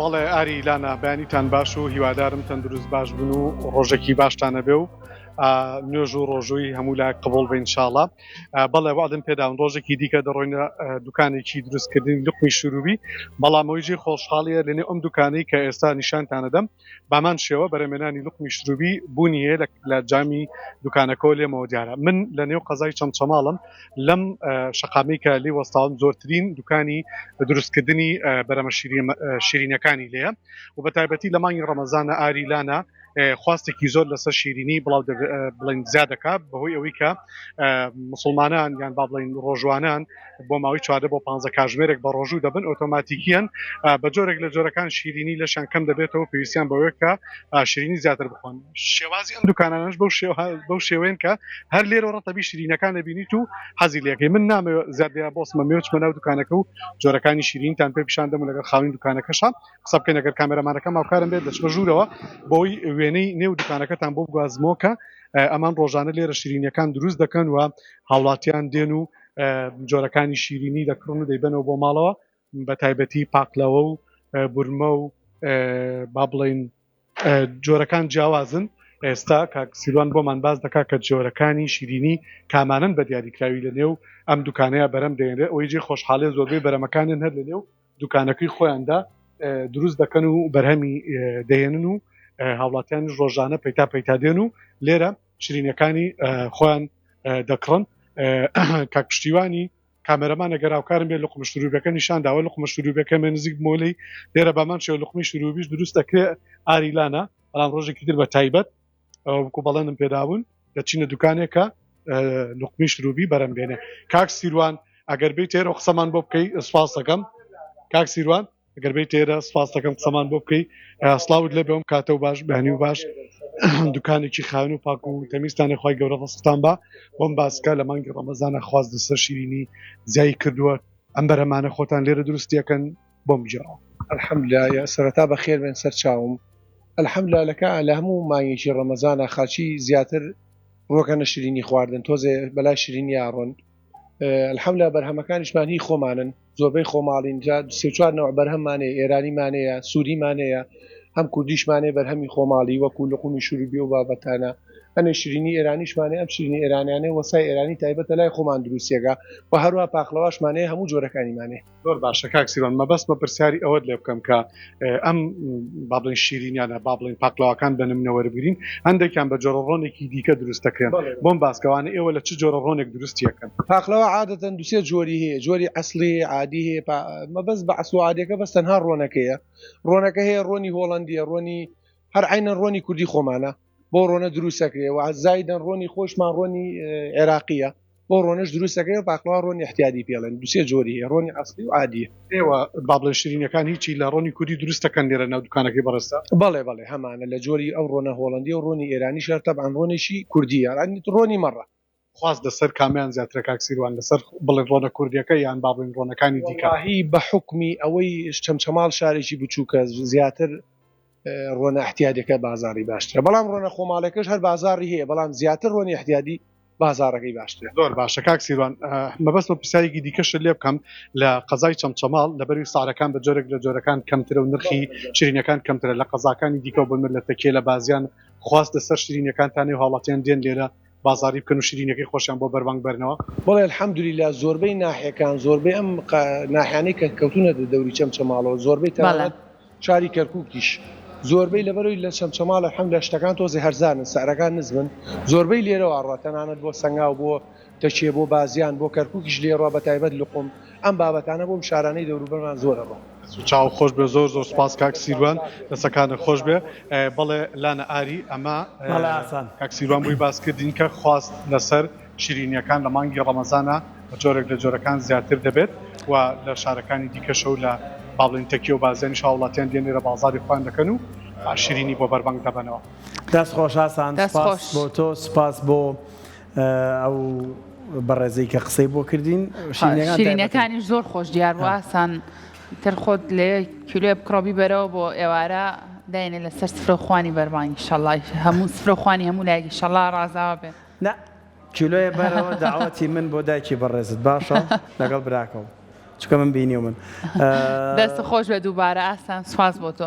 بەڵێ ئاری لانا بەیانیتان باش و هیوادارم تەندروست باش بن و ڕۆژێکی باشتانە بێ و نوێژ و ڕۆژووی هەموو لایەک قبوڵ بێ ئینشاڵا بەڵێ وەعدم پێداون ڕۆژێکی دیکە دەڕۆینە دوکانێکی دروستکردنی لقمی شروبی بەڵام ئەوەی جێی خۆشحاڵیە لەنێو ئەم دوکانەی کە ئێستا نیشانتانەدەم بامان شێوە بەرەمێنانی لوقمی شروبی بوونی هەیە لە جامی دوکانەکەەوە لێمەوە دیارە من لە نێو قەزای چەمچەماڵم لەم شەقامی کە لی وەستاوم زۆرترین دوکانی دروستکردنی بەرەمە شیرینەکانی لێیە و بە تایبەتی لە مانگی ڕەمەزانە ئاری لانە خواستێکی زۆر لەسەر شیرینی بڵاو بڵین زیاد دەکات بەهۆی ئەوەی کە مسلمانان یان با بڵین ڕۆژوانان بۆ ماوەی 14 بۆ 15 کاژمێرێک بە ڕۆژوو دەبن ئۆتۆماتیکیان بە جۆرێک لە جۆرەکان شیرینی لەشان کەم دەبێتەوە پێویستیان بەوەیە کە شیرینی زیاتر بخۆن شێوازی ئەم دوکانانەش بەو شێوە بەو شێوەیەن کە هەر لێرە ڕەتەبی شیرینەکان دەبینیت و حەزی لەکەی من نامەوێت زیاد لێرە بۆسمە مێوچمە ناو دوکانەکە و جۆرەکانی شیرینتان پێ پیشان دەم و لەگەڵ خاوەنی دوکانەکەشا قسە بکەین ئەگەر کامێرەمانەکەم هاوکارم بێت دەچمە ژوورەوە بۆی وێنەی نێو دوکانەکەتان بۆ بگوازمەوە کە ئەمان ڕۆژانە لێرە شیرینیەکان دروست دەکەن و هاوڵاتیان دێن و جۆرەکانی شیرینی دەکڕن و دەیبەنەوە بۆ ماڵەوە بە تایبەتی پاقلەوە و بورمە و با بڵین جۆرەکان جیاوازن ئێستا کاک سیروان بۆمان باس دەکات کە جۆرەکانی شیرینی کامانەن بە دیاریکراوی لە نێو ئەم دوکانەیە بەرەم دەێنرێت ئەوەی جێ خۆشحاڵێ زۆربەی بەرەمەکانیان هەر لە نێو دوکانەکەی خۆیاندا دروست دەکەن و بەرهەمی دەهێنن و هاوڵاتیانیش ڕۆژانە پەیتا پەیتا دێن و لێرە شرینەکانی خۆیان دەکڕن کاک پشتیوانی کامێرەمان ئەگەر هاوکارم بێت لقمە شروبەکە نیشان داوە لقمە شروبەکە مێ نزیک مۆلی لێرە بامان شێوە لقمی شروبیش دروست دەکرێت ئاریلانە بەڵام ڕۆژێکی تر بە تایبەت وەکو بەڵێنم پێدابوون دەچینە دوکانێکە لقمی شروبی بەرەم بێنێ کاک سیروان ئەگەر بێت تێرە قسەمان بۆ بکەی سپاس دەکەم کاک سیروان ئەگەر بێت تێرە سپاس دەکەم قسەمان بۆ بکەی سڵاوت لێ بێم کاتە و باش بەنی و باش دوکانێکی خاون و پاک و تەمیزتانە خی گەورە ڕستان بە بۆم باسکە لە مانگی ڕەمەزانە خواست لەسەر شیرینی زیای کردووە ئەم بەرهەمانە خۆتان لێرە دروستیەکەن بۆم بگێڕەوە. الحمدللە سەرەتا بەخێر بێن سەر چاوم الحمدللە لەکە لە هەموو مانگێکی ڕەمەزانا خەڵکی زیاتر ڕۆکەنە شیرینی خواردن تۆزێ بەلای شیرینی ئاڕۆن الحمدللە بەرهەمەکانیشمان هی خۆمانن زۆربەی خۆماڵین جا سێ چوار نەوع بەرهەممانەیە ئێرانیمانەیە سووریمانەیە هەم کوردیشمانەیە بەرهەمی خۆماڵی وەکو لقومی شروبی و بابەتانە هەنێ شیرینی ئێرانیشمانەیە ئەم شیرینی ئێرانیانەیە وەسای ئێرانی تایبەتە لای خۆمان دروستیەکە و هەروە پاقلەواشمانەیە هەموو جۆرەکانیمانەیە. زۆر باشە کاک سیروان مەبەستمە پرسیاری ئەوەت لێ بکەم کە ئەم با بڵێن شیرینیانە با بڵێن پاقلەوەکان بە نمونە وەربگرین هەندێکیان بە جۆرە ڕۆنێکی دیکە دروست دەکرێن بۆم باسکەوانە ئێوە لە چ جۆرە ڕۆنێک دروستیەکەن؟ پاقلەوە عادەتەن دوسێ جۆری هەیە جۆری ئەسڵی هەیە عادی هەیە مەبەست بە ئەسڵ و عادیەکە بەس تەنها ڕۆنەکەیە ڕۆنەکە هەیە ڕۆنی هۆڵەندیە ڕۆنی هەر عەینەن ڕۆنی کوردی خۆمانە بۆ ڕۆنە دروستەکرێ و زایدەن ڕۆنی خۆشمان ڕۆنی عێراقیە بۆ ڕۆنەش دروستەکرێ و پاقلەوە ڕۆنی احتیادی پێڵێن دوسێ جۆری هەیە ڕۆنی ئەسڵی و عادیە. ئێوە با بڵێن شیرینیەکان هیچی لە ڕۆنی کوردی دروست دەکەن لێرە ناو دوکانەکەی بەڕێزتا؟ بەڵێ بەڵێ هەمانە لە جۆری ئەو ڕۆنە هۆڵەندیە و ڕۆنی ئێرانیش هەر تەبعەن ڕۆنێکی کوردیە ڕۆنی مەڕە. خواست لەسەر کامیان زیاترە کاک سیروان لەسەر بڵێن ڕۆنە کوردیەکە یان با بڵێن ڕۆنەکانی دیکە؟ وەڵاهی بە حوکمی ئەوەی چەمچەماڵ شارێکی بچووکە زیاتر ڕۆنە ئەحتیادەکە بازاڕی باشترە بەڵام ڕۆنە خۆماڵەکەش هەر بازاڕی هەیە بەڵام زیاتر ڕۆنی ئەحتیادی بازاڕەکەی باشترە. زۆر باشە کاک سیروان مەبەستمە پرسیارێکی دیکەشت لێ بکەم لە قەزای چەمچەماڵ لەبەروی سعرەکان بە جۆرێک لە جۆرەکان کەمترە و نرخی شیرینەکان کەمترە لە قەزاکانی دیکە و بۆ لە تەکیە لە بازیان خواست لەسەر شیرینەکانتانەی و هاوڵاتیان دێن لێرە بازاڕی بکەن و شیرینیەکەی خۆشیان بۆ بەربانگ بەرنەوە؟ بەڵێ الحمدللە زۆربەی ناحیەکان زۆربەی ئەم ناحیانەی کە کەوتونەتە دەوری چەمچەماڵەوە زۆربەی تەنانەت شاری کەرکوکیش زۆربەی لەبەرەوەی لە چەمچەماڵ الحمدللە شتەکان تۆزێ هەرزانن سعرەکان نزمن زۆربەی لێرەوە ئەڕوا تەنانەت بۆ سەنگاو بۆ تەکیە بۆ بازیان بۆ کەرکوکیش لێڕوا بەتایبەت لقم ئەم بابەتانە بۆم شارانەی دەوروبەرمان زۆر ئەڕوا. دەست و چاو خۆش بێ زۆر زۆر سوپاس کاک سیروان دەسەکانت خۆش بێ بەڵێ لانە ئاری ئەمە بەڵێ ئاسان. کاک سیروان بۆی باس کردین کە خواست لەسەر شیرینیەکان لە مانگی ڕەمەزانا بە جۆرێک لە جۆرەکان زیاتر دەبێت و لە شارەکانی دیکەشەو لە با بڵێین تەکیە و بازیانیش هاوڵاتیان دێن لێرە بازاڕی خۆیان دەکەن و شیرینی بۆ بەربانگ دەبەنەوە. دەست خۆش ئاسان دەست سوپاس خۆش. بۆ تۆ سوپاس بۆ ئەو بەڕێزەی کە قسەی بۆ کردین شیرینەکان تایبەتن. شیرینەکانیش زۆر خۆش دیار بوو ئاسان تر خۆت لێ کیلۆیە بکڕە بیبەرەوە بۆ ئێوارە داینێ لەسەر سفرە و خوانی بەربانگ ئیشەڵا هەموو سفرە و خوانی هەموو لایەک ئیشەڵا ڕازاوە بێ. نا کیلۆیە بەرەوە دەعوەتی من بۆ دایکی بەڕێزت باشە لەگەڵ براکەم. چونکە من بینیومن. دەست خۆش بێ دووبارە ئاسان سوپاس بۆ تۆ.